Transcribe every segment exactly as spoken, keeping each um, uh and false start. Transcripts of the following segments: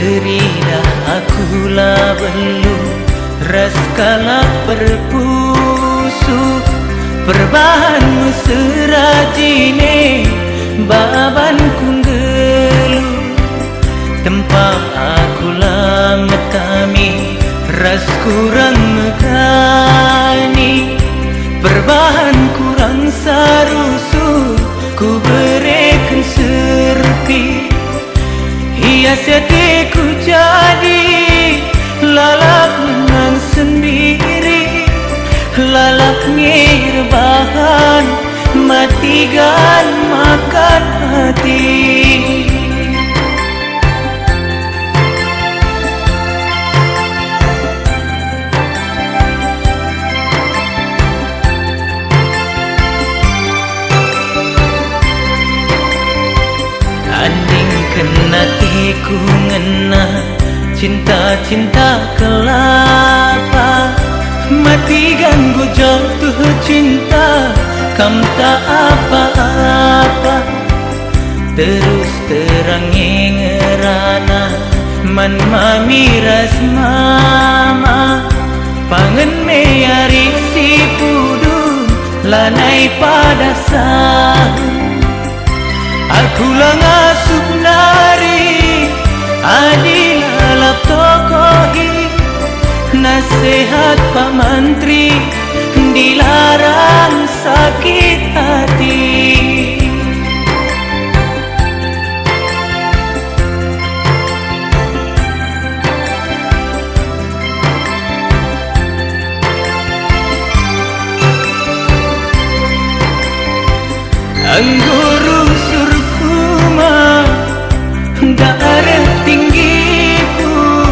Teridah aku la beluh ras kalak perpusuh, perbahan mesera jine baban ku nggeluh. Tempa aku la metami ras kurang megani, perbahan kurang sarusuh kubereken serpi. Hias ateku jadi lalap ngenang sendiri, lalap nge erbahan mati gan makan ati. Andingken ateku ngena cinta-cinta kelapa, mati ganggu jatuh cinta, kam tak apa-apa. Terus terang nge ngerana man mami ras mama, pangen me arih si pudun lanai pada sah. Aku la ngasup nari adi lalap tokohi, nasehat Pak Mantri dilarang sakit hati. Enggo rusur kuma, ndak areh tinggiku,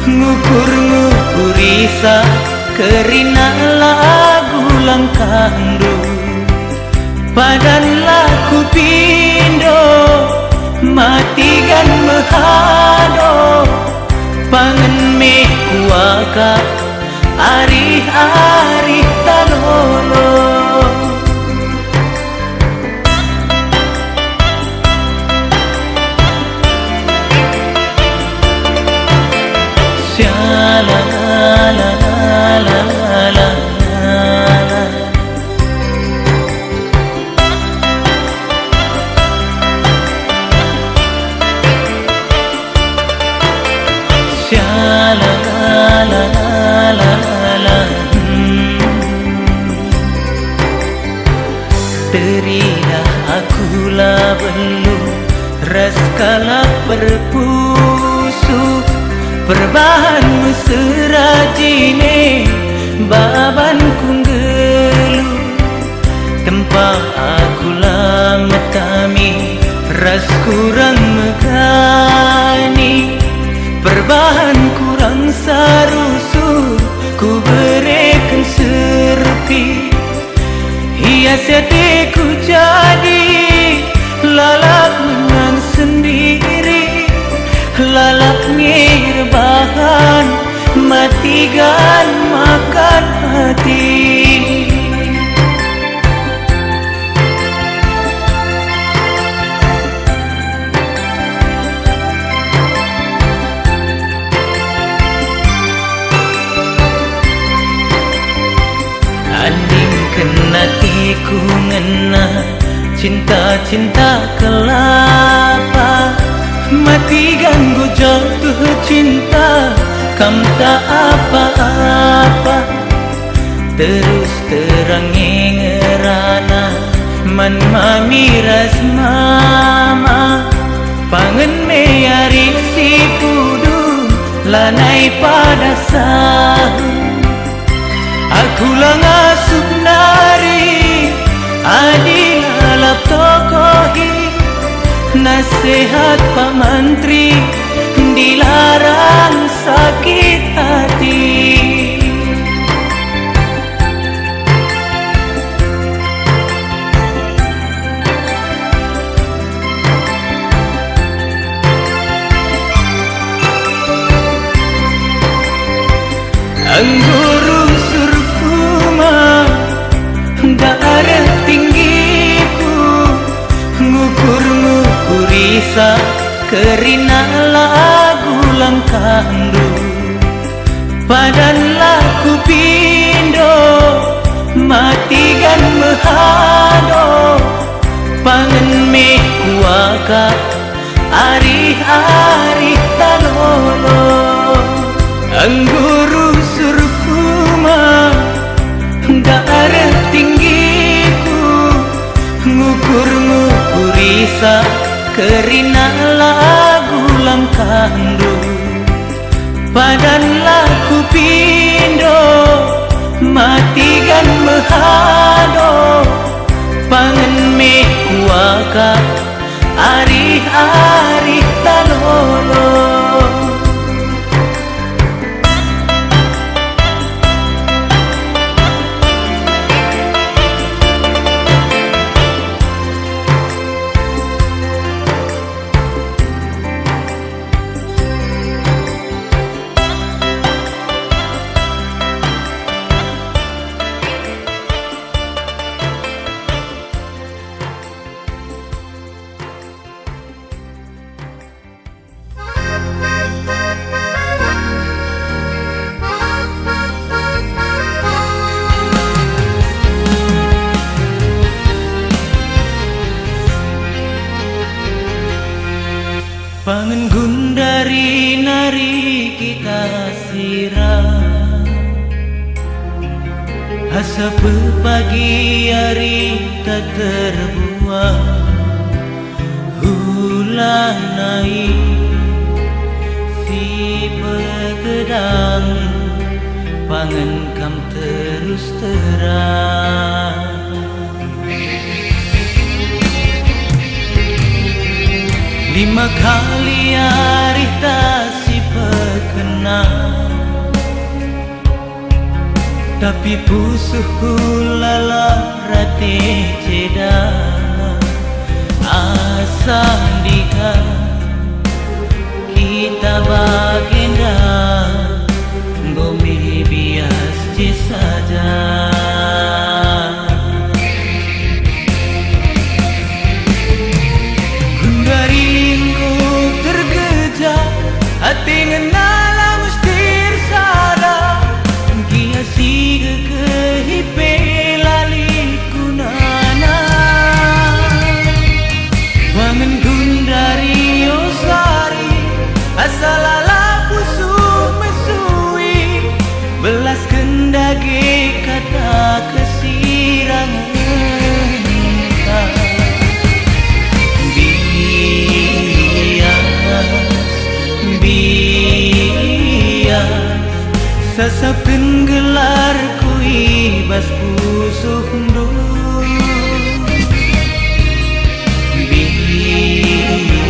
ngukur-ngukur isa kerina lagu langkahndu. Padanlah kupindo, mati gan mehado, pangen me kuakap arih-arih talolo. Shala la la la la la la. Shala la la la la la. Hmm. Teridah aku la beluh ras kalak perpusuh, perbahan mesera jine baban ku nggeluh. Tempa aku la metami ras kurang megani, perbahan kurang sarusuh kubereken serpi. Hias ateku jadi lalap ngenang sendiri, lalap nge erbahan mati gan makan ati. Andingken atiku ngena cinta-cinta kelapa, mati ganggu jatuh cinta, kam tak apa-apa. Terus terang nge ngerana man mami ras mama, pangen me arih si pudun lanai pada sahun. Aku la ngasup nari adi lalap tokohi, nasehat Pak Mantri dilarang sakit hati. Enggo rusur kuma, ndak areh tinggiku, ngukur-ngukur isa kerina lagu Padanlah kupindo, matigan mehado, pangen meh kuakap arih-arih talolo. Enggo rusur kuma, ndareh tinggiku, ngukur-ngukur isa, kerina lagu langkahndu. Padanlah kupindo, matigan mehado, pangen meh kuakap arih-arih talolo. Pangen gundari nari kita sira, asa pepagi arita terbuang, hulanai si pekedang, pangen kam terus terang. Lima kali arihta si pekena, tapi pusuhku la lit rate ceda. Asa ndiga kita bagenda, enggo meh bias je saja. Gundari enggo tergeja, ate ngena la musti ersada, gia si kekehi pe la lit gunana. Bangen gundari, o sari, asa lalap pusuh mesui, belasken dage kata kesirangenta. Bias, bias, sasapken gelarku i bas pusuhndu.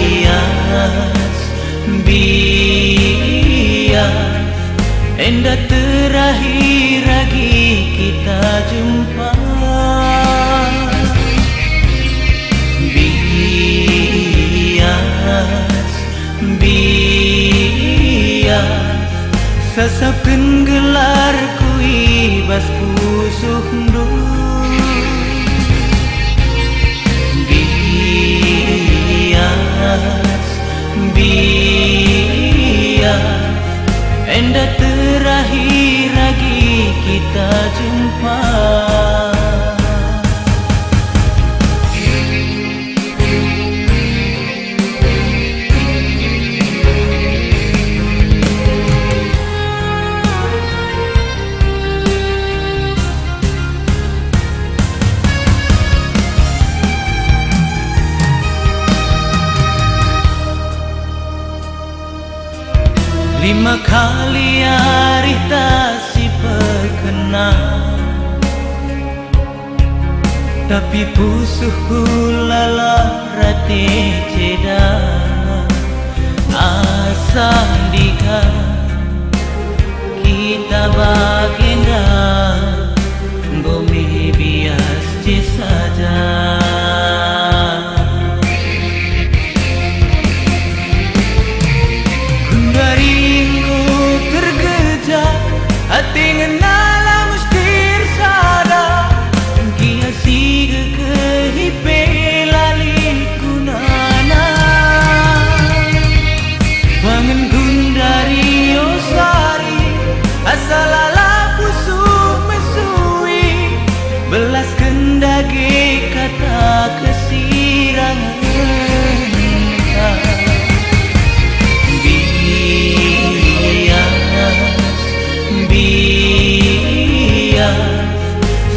Bias, bias, enda terakhir agi kita jumpa. Bias, bias, sasapken gelarku i bas pusuhndu. Bias, bias, enda terakhir agi kita jumpa. Lima kali arihta si pekena, tapi pusuhku la lit rate ceda. Asa ndiga kita bagenda, enggo meh bias je saja. Gundari enggo tergeja, ate ngena la musti ersada, gia si kekehi pe la lit gunana. Bangen gundari, o sari,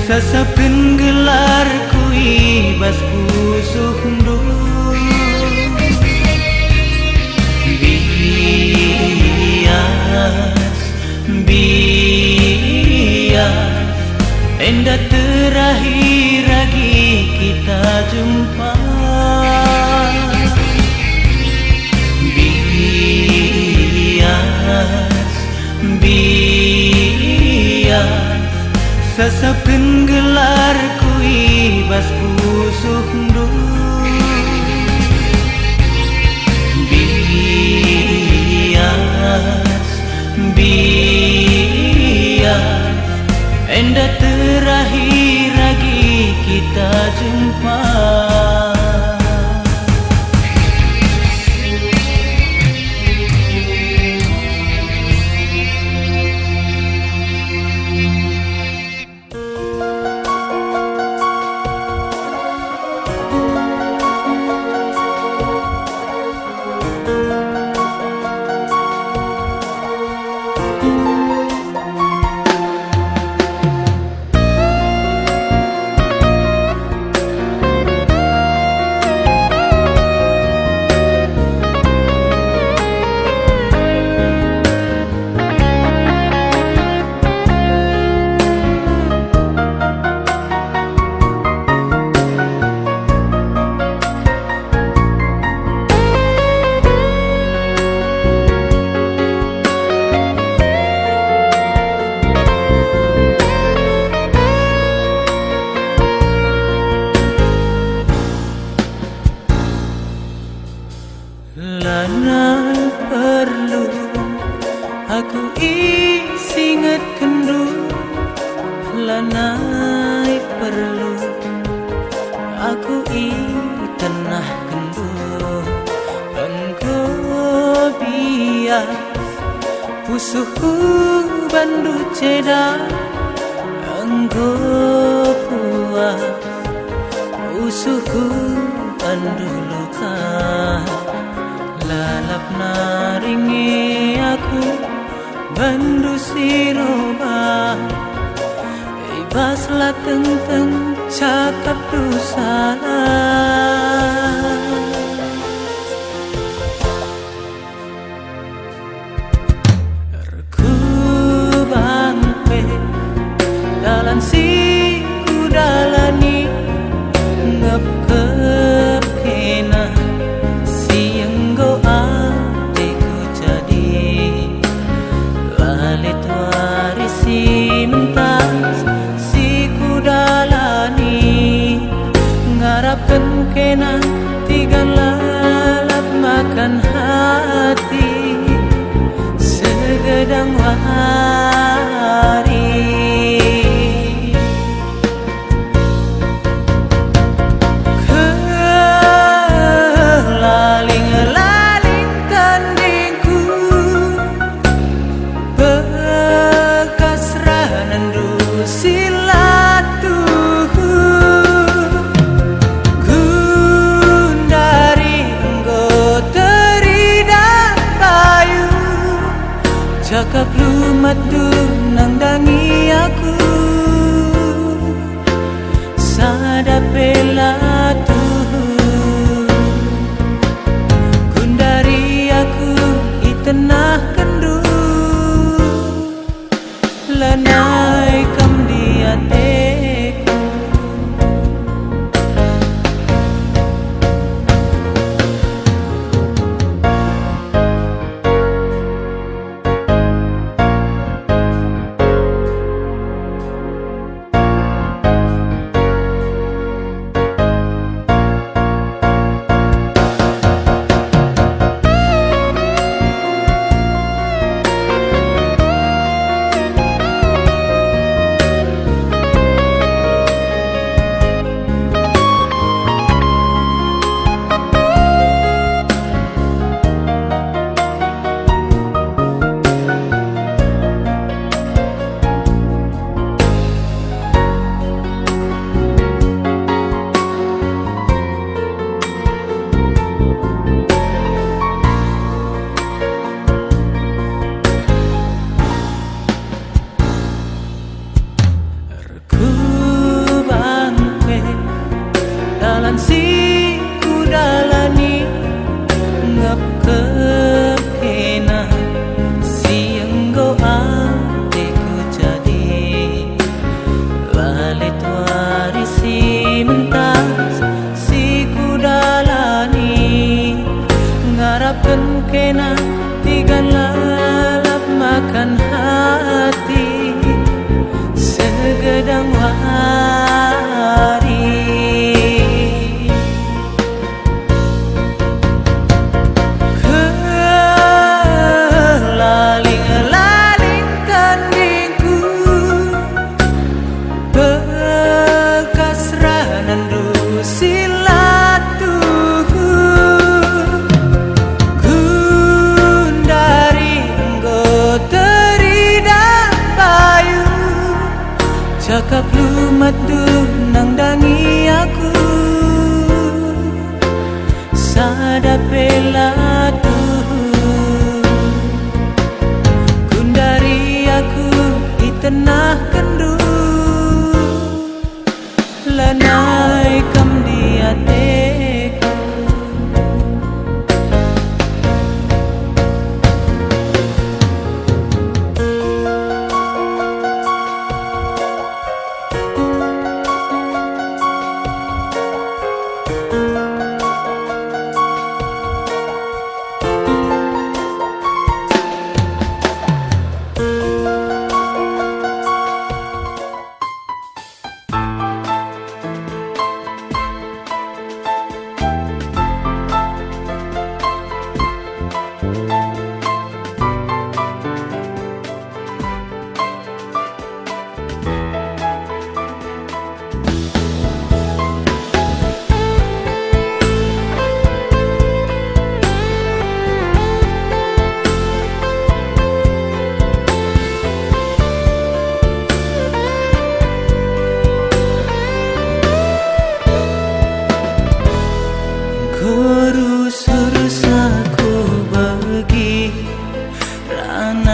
Sasapken gelarku i bas pusuhndu. Bias, bias, enda terakhir agi kita jumpa. Bias, bias, sasapken gelarku i bas pusuhndu. Bias, bias, enda terakhir agi kita jumpa. Lanai perlu aku isingetkenndu, lanai perlu aku itenahkenndu. Enggo bias pusuhku bandu ceda, enggo puas pusuhku bandu luka. Lalap nari nge aku bandu si roba, i bas la tengteng cakapndu salah. Erkubang pe dalan si kudalani, ngepkep kena si enggo ateku jadi. La lit wari si mentas si kudalani, ngarapken kena tigan lalap makan hati segedang wari. Kelaling-laling tandingku, bekas ranendu si la tuhu. Gundari enggo teridah bayu, cakap lumatndu nandangi aku. Sada pe la tuhu, gundari aku itenahkenndu, lanai kam di ateku.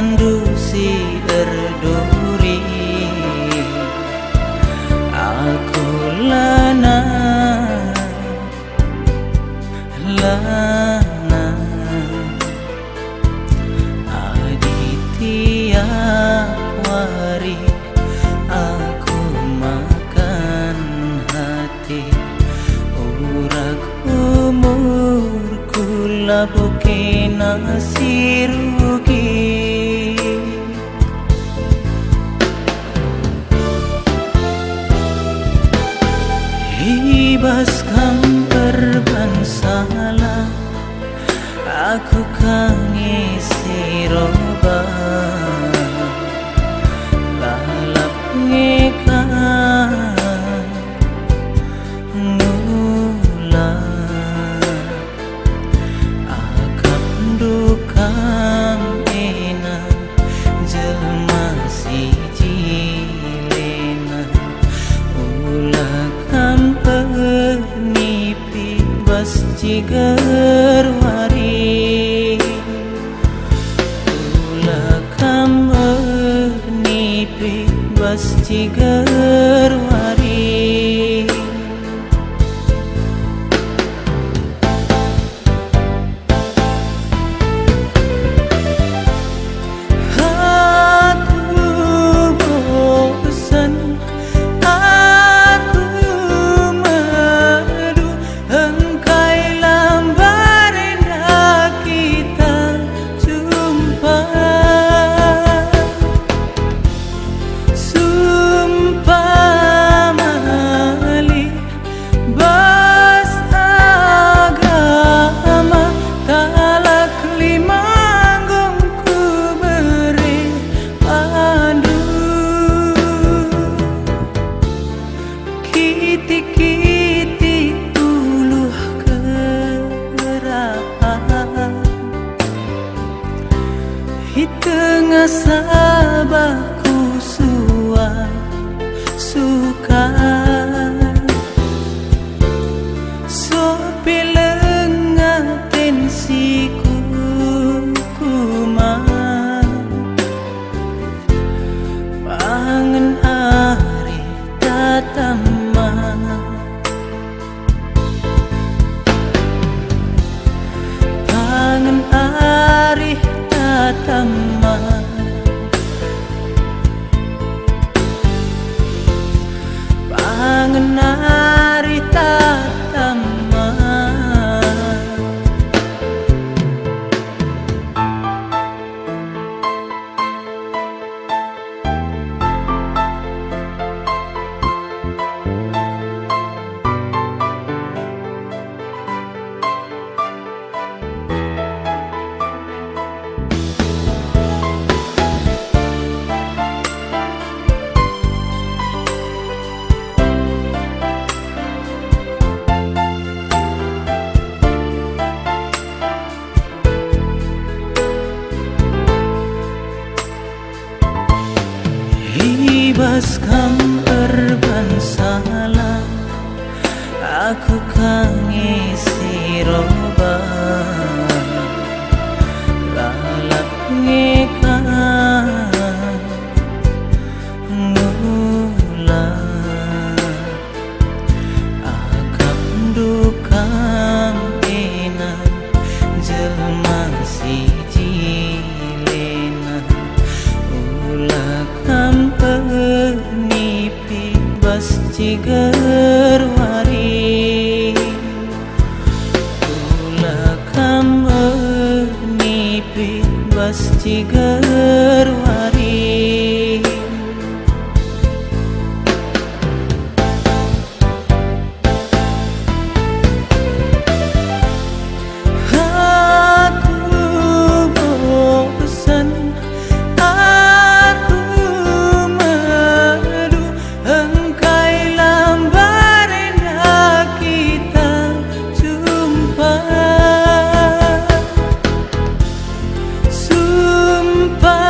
Ndu si erduri, aku lanai, lanai. Adi tiap wari aku makan hati, urak umurku labo kena si rugi. I bas kam erban salah, aku ka ngisi roban, lalap nge kam ngula. Akapndu kam ena jelma si jilena, ula kam ernipi bas ciger wari. Ula kam ernipi bas ciger wari. Aku bosan, aku medu, engkai la mbarenda kita jumpa. Sumpah mali bas agama, talak lima nggom kubere bandu. Kitik-kitik uluh kerahan, i tengah sabah ku suah suka. Sope lengah tensiku kuman, bangen arih tatama. Bangen arih tatama. Bangen arih tatama. I bas kam erban salah, aku ka ngisi roban, lalap nge kam ngula. Akapndu kam ena jelma si jilena, ula kam ernipi bas ciger wari. Ula kam ernipi bas ciger wari. Aku bosan, aku medu, engkai la mbarenda kita jumpa. Sumpah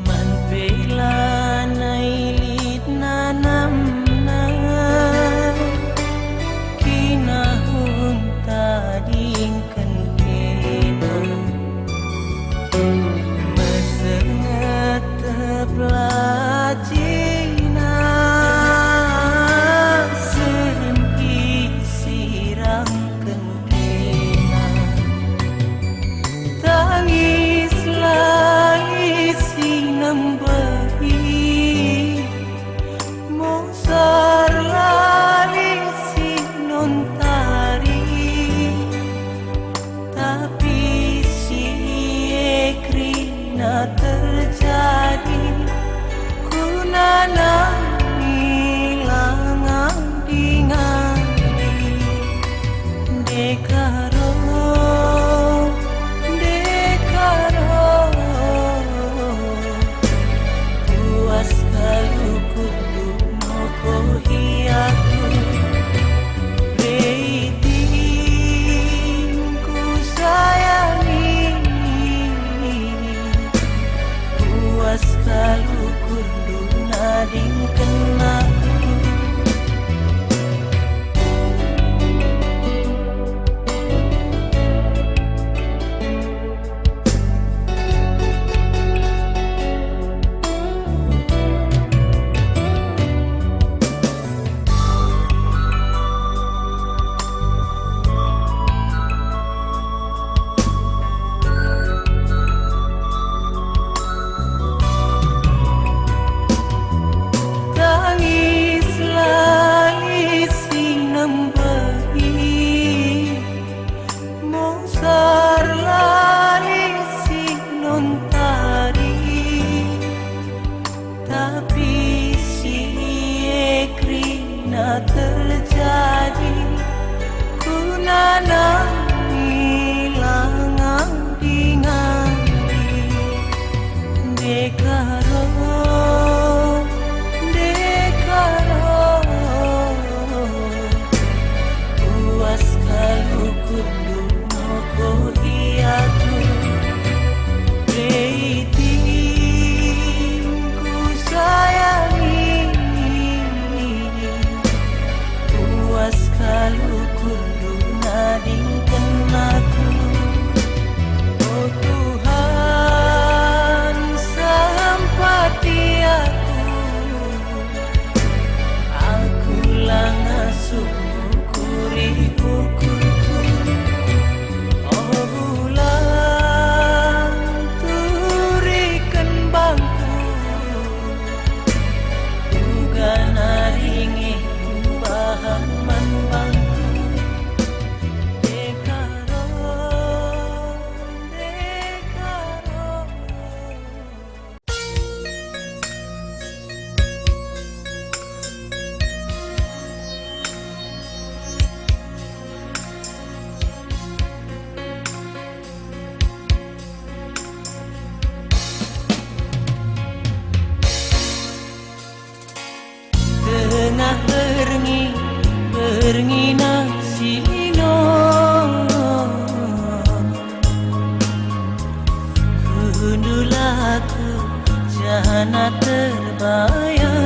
Man pe lanai lit nanamna, kinahun tadingken kena. Mesengetep la jina, sehen isirangken kena. Tangis la isi nembehi, mosor la isi nontari. Tapi si e kerina terjadi, ku nanami la ngau dingali. Ndekah ro, ndekah ro, puas kal ukurku nokohi aku. Rei ting kusayangi, puas kal ukurndu nadingken aku. Tangis la isi nembehi, mosor la isi nontari. Tapi si e kerina terjadi, ku nanami la ngau dingali. Ndekah ro, ndekah ro, puas kal ukurndu nokohi aku. Rei ting kusayangi, puas kal ukurndu nadingken aku. O Tuhan, sampati aku, aku la ngasup ukuri ukurku. O Bulan, turiken bangku, uga nari nge kubahan man bangku. Ndekah ro, ndekah ro. Tengah berngi, berngi nasi no. Kundul aku janah terbayang.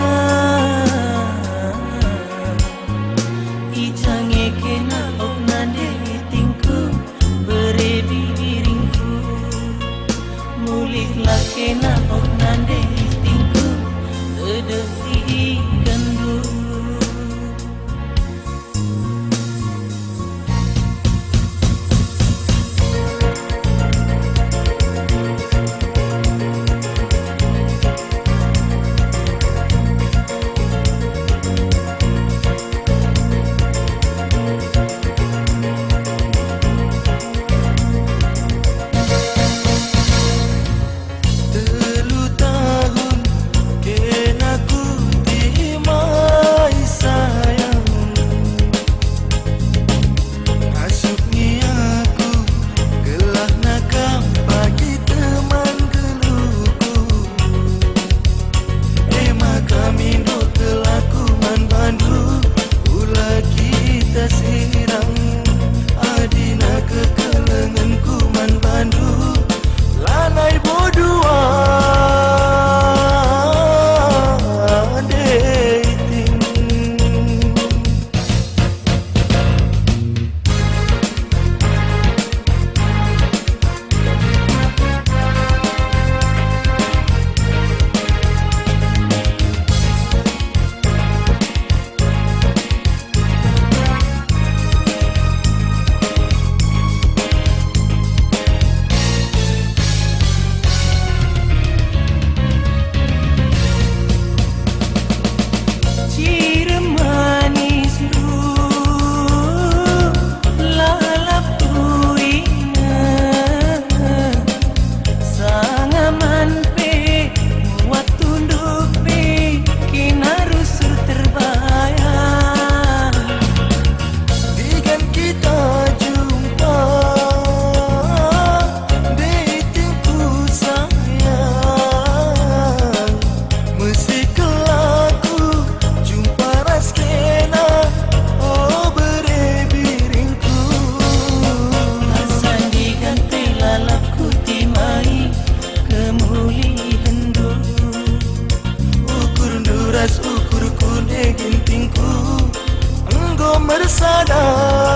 I ja nge kena ok nande tingku, bere biringku. Mulihlah kena ok nande tingku, dedehikenndu. Ersada